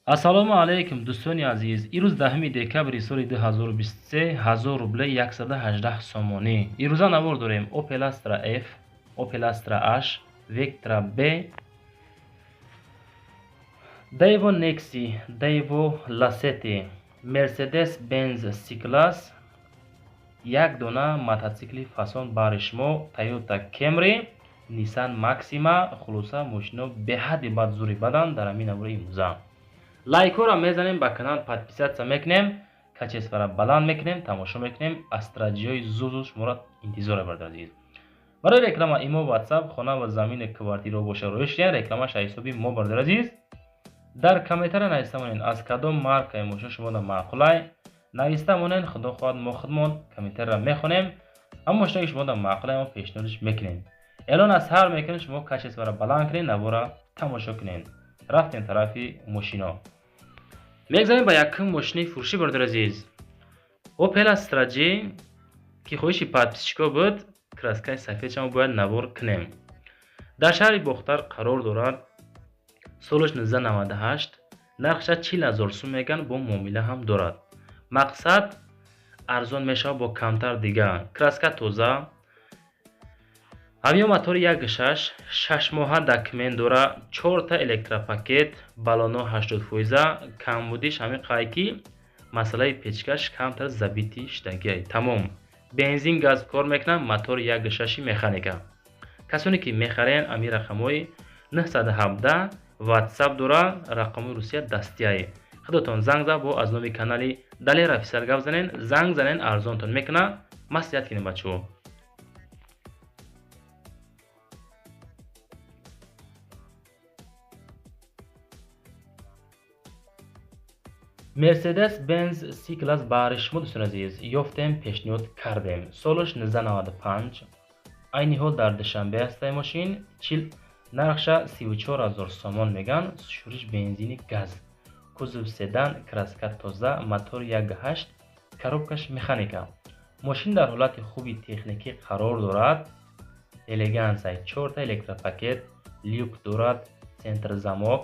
Ассалому алайкум, дӯстони азиз. Ирӯз 10 декабри соли 2023, 1000 рубле 118 сомонӣ. Ирӯза навор дорем Opel Astra F, Opel Astra H, Vectra B, Daewoo Nexi, Daewoo Lacetti, Mercedes-Benz C-Class, як дона мотосикли фасон бари шумо, Toyota Camry, Nissan Maxima. Хулоса, мошино беҳадди бад зури бадан дар ҳамин навори имрӯза. Лайкҳоро мезанем, ба канал подписаться мекунем, качествора баланд мекунем, тамошо мекунем. Астраҷиҳои зуд-зуд шуморо интизор бардар азиз. Барои реклама имо, WhatsApp, хона ва замини квартираро боша роиш шуда, рекламаш аз ҳисоби мо, бардар азиз. Дар комментария нависта монед, аз кадом маркаи мошин шумо да маъқулай. Нависта монед, худо хоҳад, мо худмон комментарияро мехонем, аммо мошине ки шумо да маъқулай, мо пешниҳодш мекунем. Эълон аз ҳар мекунем, шумо качествора баланд кунед, навора тамошо кунед. Рафтем тарафи мошино. Мегзарем ба якум мошини фурӯшӣ, бародари азиз. Opel Astra G, ки хоҳиши подписчико буд, краскаи сафедшамо бояд навор кунем. Дар шаҳри Бохтар қарор дорад, солаш 1998, нархша 40 000 сум меган, бо муомила ҳам дорад. Мақсад, арзон мешавад бо камтар дига. Краска тоза, ҳамё мотори 1.6, шашмоҳа документ дора, чорта электропакет, баллоно 80 фоиза, камбудиш ҳамин қай ки масъалаи печкаш камтар забитый шидагиай. Тамом. Бензин, газ кор мекунад, мотори 1.6 механика. Касоне ки мехарен, ами рақамҳои 917 WhatsApp дора, рақамҳои Русия дастиай. Худотон занг зад, бо аз номи канали Далер Офисар гап занен, занг занен, арзонтон мекунад. Маслиҳат кунем, бачаҳо. Mercedes Benz C-Class баҳри шумо, дӯстони азиз, ёфтем, пешниҳод кардем. Солаш 1995, айни ҳол дар Душанбе ҳастаи мошин, чил нархша 34 000 сомон меган, шӯриш бензини газ. Кузов седан, краска тоза, мотор 1.8, коробкаш механика. Мошин дар ҳолати хуби техникӣ қарор дорад. Элегансай, чорта электропакет, люк дорад, центр замок,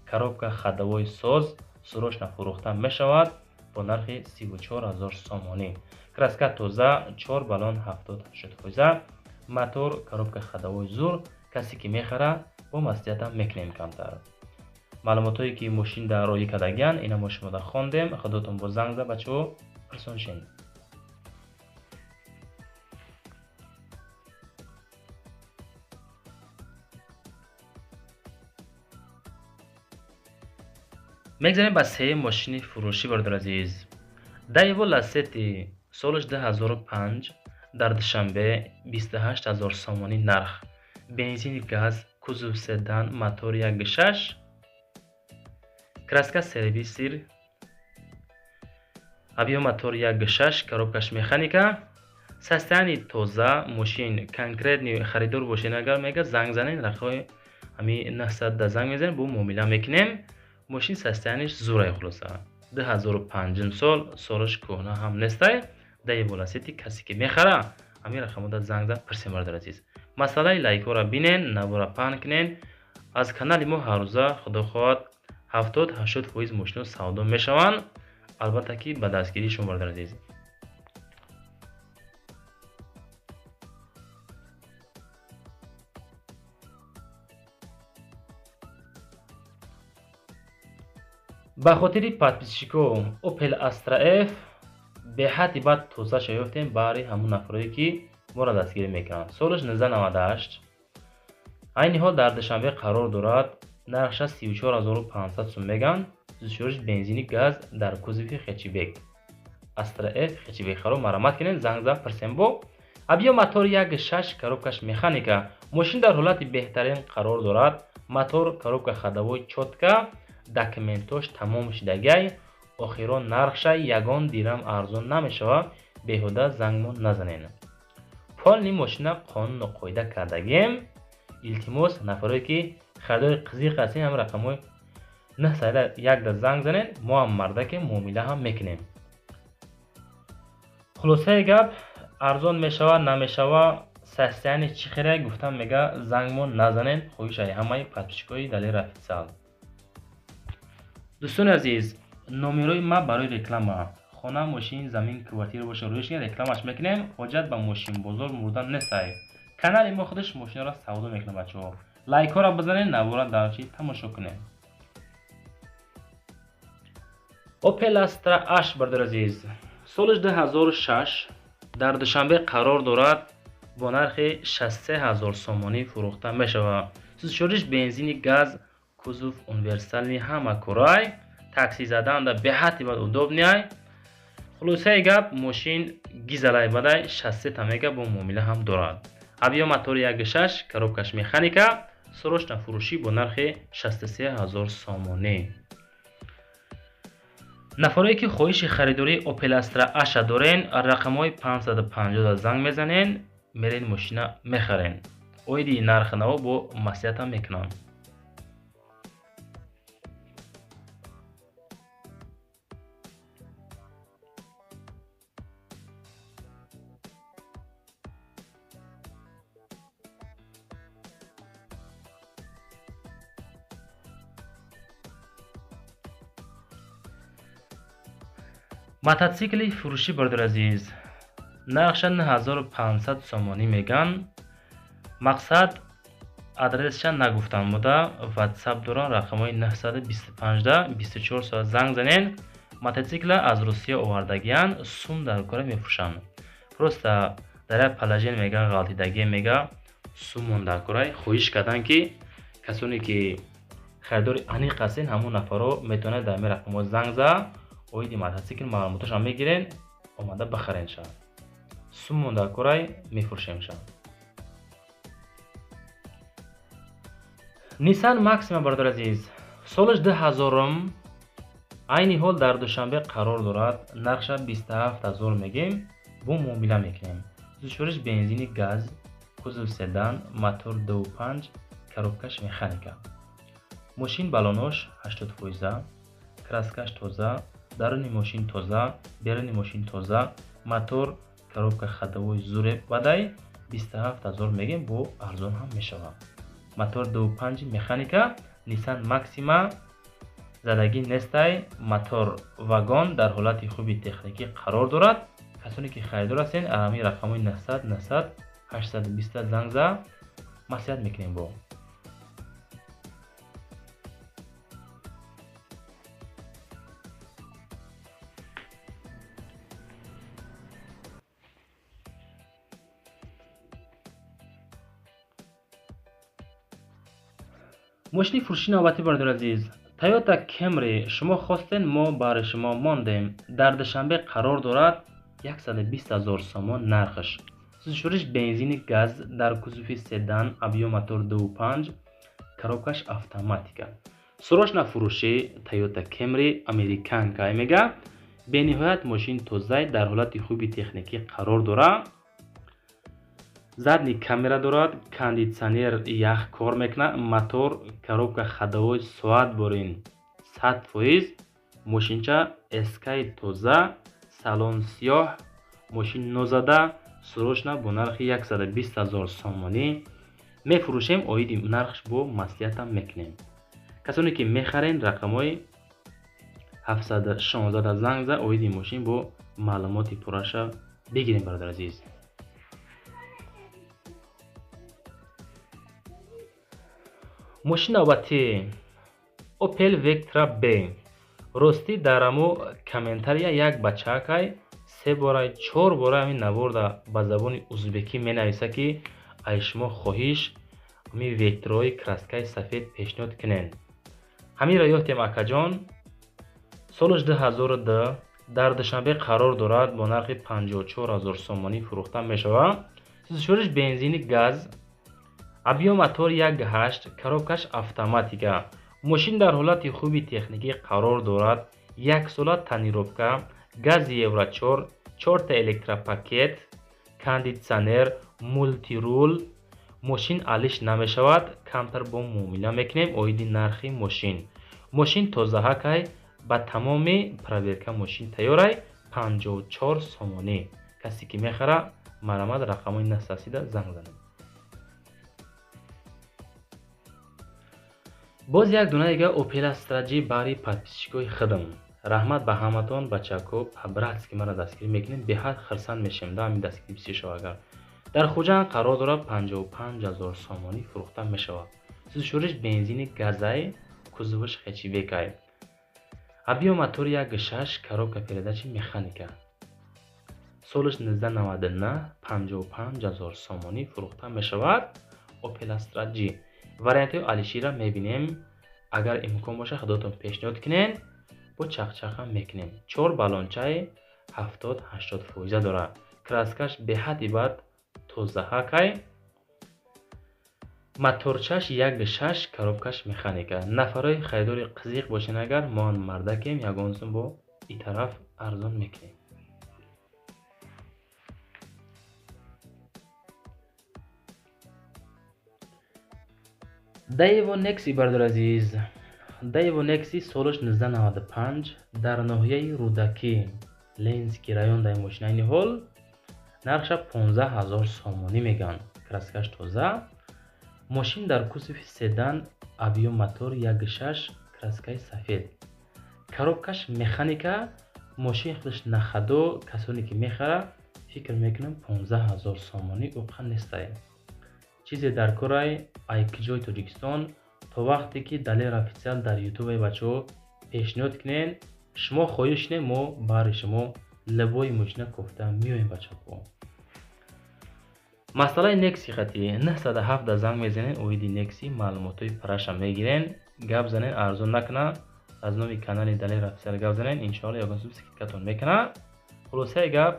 коробка ходовой соз, срочно фурӯхта мешавад бо нархи 34 000 сомонӣ. Краска тоза, чор баллон 70-80 фоиза, мотор, коробка ходовой зур. Касе ки мехара, бо маслиҳатам мекунем камтар. Маълумотҳое ки мошин дар роҳӣ кардагиян, ина мо шумода хондем, худотон бо занг зад, бачаҳо, пурсон шен. Мегзарем ба сеюм мошини фурӯшӣ, бародари азиз. Daewoo Lacetti, солаш 2005, дар Душанбе, 28 000 сомонӣ нарх. Бензини газ, кузов седан, мотор 1.6, краска сервисир, объем мотор 1.6, коробкаш механика, состояние тоза, мошин конкретный харидор бошед, агар мега занг занед, рақамҳои ҳами 900 занг мезанем, бо муомила мекунем. Мошин состояниеш зурай, хулоса. 2005 сол, солаш кӯҳна ҳам нестай. Daewoo Lacetti касе ки мехара, ҳамин рақамҳода занг зад, пурсем, бародари азиз. Масъалаи лайкҳоро бинен, навора паҳн кунен. Аз канали мо ҳаррӯза, худо хоҳад, 70-80 фоиз мошино савдо мешаванд. Албатта ки ба дастгирии шумо, бародари азиз. Ба хотири подписчико Opel Astra F беҳадди бад тозаша ёфтем баҳри ҳамун нафарое ки моро дастгирӣ мекунанд. Солаш 1998, айни ҳол дар Душанбе қарор дорад, нархша 34 500 сум меган, сӯзишвориш бензини газ, дар кузови хэтчбек. Astra F хэтчбек харо марамат кунед, занг зад, пурсем бо. Объем мотор 1.6, коробкаш механика. Мошин дар ҳолати беҳтарин қарор дорад. Мотор, коробка ходовой чётко, документош тамом шидагай. Охирон нархша ягон дирам арзон намешавад, беҳуда зангмон назанед. Полный мошина қонуну қоида кардагем. Илтимос, нафарое ки харидори қизиқ ҳастед, ҳам рақамҳои 901 занг занед, мо ҳам мардаке, муомила ҳам мекунем. Хулосаи гап, арзон мешавад, намешавад, состояние чӣ хеле гуфтам, мега зангмон назанед, хоҳишаи ҳамаи подписчикои Далер Официал. Дӯстони азиз, номерои ма барои реклама. Хона, мошин, замин, квартира боша, рӯиш рекламаш мекунем. Ҳоҷат ба мошинбозор мурдан нестай. Канали мо худаш мошинро савдо мекунад, бачаҳо. Лайкҳоро бизанед, навора дар чи тамошо кунед. Opel Astra H, бародари азиз, солаш 2006, дар Душанбе қарор дорад, бо нархи 63 ҳазор сомонӣ фурӯхта мешавад. Сӯзишвориш бензини газ, кузов универсальный, ҳама корай, такси заданда беҳадди бад удобный. Хулосаи гап, мошин гизалай бадай, 63 та мега бо муомила ҳам дорад. Объём мотори 1.6, коробкаш механика, срочно фурӯшӣ бо нархи 63 ҳазор сомонӣ. Нафарое ки хоҳиши харидории Opel Astra H дорен, рақамҳои 550 занг мезанен, мерен мошина мехарен. Оиди нархи наво бо маслиҳатам мекунанд. Мототсикли фурӯшӣ, бародари азиз, нархша 9500 сомонӣ меган. Мақсад, адресша нагуфтан буда, WhatsApp доран, рақамҳои 925 24 соат занг занен. Мототсикла аз Русия овардагиян, сум дар кора мефурӯшанд. Просто дар як положение мега ғалтидагие, мега сумон дар корай. Хоҳиш кардан ки касоне ки харидори аниқ ҳастен, ҳамон нафарҳо метавонанд дар ин рақамҳо занг зад, оиди мототсикл маълумоташро мегирен, омада бихаренша. Сумон дар корай мефурӯшемша. Nissan Maxima, бародари азиз, солаш 2000-ум, айни ҳол дар Душанбе қарор дорад, нархша 27 ҳазор мегем, бо муомила мекунем. Сӯзишвориш бензини газ, кузов седан, мотор 2.5, коробкаш механика. Мошин балонош 80 фоиза, краскаш тоза, даруни мошин тоза, беруни мошин тоза, мотор, коробка ходовой зуре бадай, 27 ҳазор мегем, бо арзон ҳам мешавад. Мотор 2.5 механика, Nissan Maxima задагӣ нестай, мотор вагон дар ҳолати хуби техникӣ қарор дорад. Касоне ки харидор ҳастен, ҳамин рақамҳои 900 900 820 занг зад, маслиҳат мекунем бо. Мошини фурӯши навбатӣ, бародари азиз, Toyota Camry. Шумо хостен, мо барои шумо мондем. Дар Душанбе қарор дорад, 120 ҳазор сомон нархаш. Сӯзишвориш бензини газ, дар кузови седан, объём мотор 2.5, коробкаш автоматика. Срочно фурӯши Toyota Camry американка мега. Бениҳоят мошин тозай, дар ҳолати хуби техникӣ қарор дорад. Задний камера дорад, кондитсионер ях кор мекунад, мотор, коробка ходовой соат борин 100%, мошинча эскаи тоза, салон сиёҳ, мошин нозада, срочно бо нархи 120 ҳазор сомонӣ мефурӯшем, оиди нархш бо маслиҳатам мекунем. Касоне ки мехарен, рақамҳои 716 занг зад, оиди мошин бо маълумоти пурраша бигирем, бародари азиз. Мошин навбатӣ Opel Vectra B. Ростӣ, дар амо комментария як бачаакай се бора, чор бора ҳамин наворда ба забони узбекӣ менависа, ки ай шумо хоҳиш, ҳамин вектрои краскаи сафед пешниҳод кунен. Ҳаминро ёфтем, акаҷон. Солаш 2002, дар Душанбе қарор дорад, бо нархи 54 ҳазор сомонӣ фурӯхта мешавад. Сӯзишвориш бензини газ, объём мотор 1.8, коробкаш автоматика. Мошин дар ҳолати хуби техникӣ қарор дорад, яксола тонировка, гази евро 4, чорта электропакет, кондитсионер, мультирул. Мошин алиш намешавад, камтар бо муомила мекунем оиди нархи мошин. Мошин тозаҳакай, ба тамоми проверка мошин тайёрай, 54 сомонӣ. Касе ки мехара, марамат, рақамҳои 930 занг занед. Боз як дона дига Opel Astra G бари подписчикои худам. Раҳмат ба ҳаматон, бачако, по-братски мара дастгирӣ мекунем, беҳад хирсанд мешем да ҳамин дастгирӣ бисёр шава. Агар дар Хуҷанд қарор дорад, 55 000 сомонӣ фурӯхта мешавад. Сӯзишвориш бензини газай, кузоваш хэтчбекай. Объём мотори 1.6, коробка передачи механика. Солаш 1999, 55 000 сомонӣ фурӯхта мешавад. Opel Astra G. Вариантҳои Алишира мебинем. Агар имкон бошад, худотон пешниҳод кунед, бо чақчақ ҳам мекунем. 4 баллончаи 70-80% дорад. Краскаш беҳадди бад тозаҳакай. Моторчаш 1.6, коробкаш механика. Нафарои харидори қизиқ бошен, агар мо ҳам мардакем, ягон сум бо и тараф арзон мекунем. Daewoo Nexi, бародари азиз. Daewoo Nexi солаш 1995, дар ноҳияи Рӯдакӣ, Ленинский район дар мошина айни ҳол нархша 15 000 сомонӣ мегӯянд. Краскаш тоза. Мошин дар кузови седан, объём мотор 1.6, краскаи сафед. Коробкаш механика, мошин худаш нахадо, касоне ки мехара, фикр мекунам 15 000 сомонӣ уқа нестай. Чизе дар корай ай киҷои Тоҷикистон, то вақте ки Далер Официал дар ютубаи бачаҳо пешниҳод кунен, шумо хоҳиш кунед, мо баҳри шумо либои мошина кофта меоем, бачако. Масъалаи Некси хати 907 занг мезанен, оиди Некси маълумотҳои параша мегирен, гап занен, арзон накуна, аз номи канали Далер Официал гап занен, иншоалло ягон сум скидкатон мекуна. Хулосаи гап,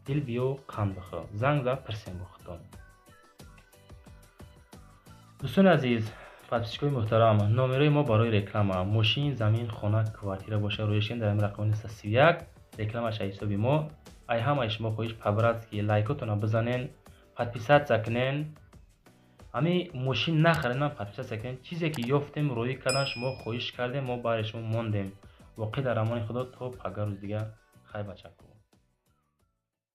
дил биё қанд бихӯр, занг зад пирсем бо худтон. Дӯстони азиз, подписчикои муҳтарам, номерои мо барои реклама, мошин, замин, хона, квартира боша, рӯяшкен дар ҳамин рақами 931, рекламаш аз ҳисоби мо. Ай ҳамаи шумо хоҳиш, по-братски лайкотонро бизанен, подписаться кунен. Ҳами мошин нахаренам, подписаться кунен. Чизе ки ёфтем, рӯӣ кардан, шумо хоҳиш кардем, мо баҳри шумо мондем. Воқеъ дар амони Худо, то пага рӯз дига. Хай, бачако.